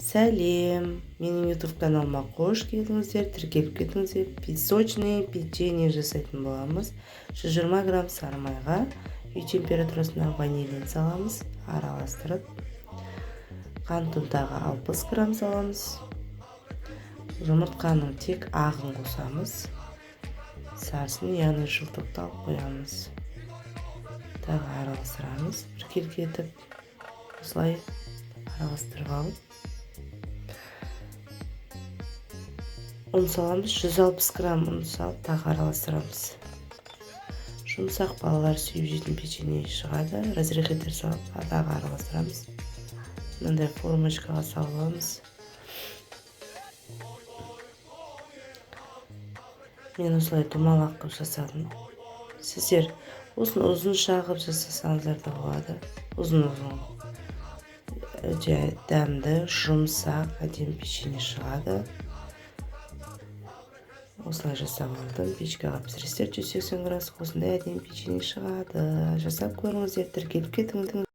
Сәлем! Менің YouTube каналыма қош келдіңіздер! Тіркеліп кетіңіздер. Песочный печенье жасайтын боламыз. 120 грамм сары майға үй температурасында ванилин саламыз, араластырып, қант ұнтағы 60 грамм саламыз. Жұмыртқаның тек ағын қосамыз, сарысын, яғни желтокты алып қоямыз. Тағы араластырамыз біркелкі етіп. Осылай араластырып алып, ұн саламыз. 160 грамм ұн салып, тағы араластырамыз. Жұмсақ, балалар сүйіп жейтін печенье шығады. Разрыхлитель салып, тағы араластырамыз. Мынандай формочкаға салып аламыз. Мен осылай домалақ қылып жасадым. Сіздер осыны ұзынша қылып жасасаңыздар да болады. Ұзын ұзын өте дәмді, жұмсақ, әдемі печенье шығады. Осылай жасап алдым. Печкаға пісіресіздер 180 градус. Осындай әдемі печенье шығады. Жасап көріңіздер, тіркеліп кетіңіздер.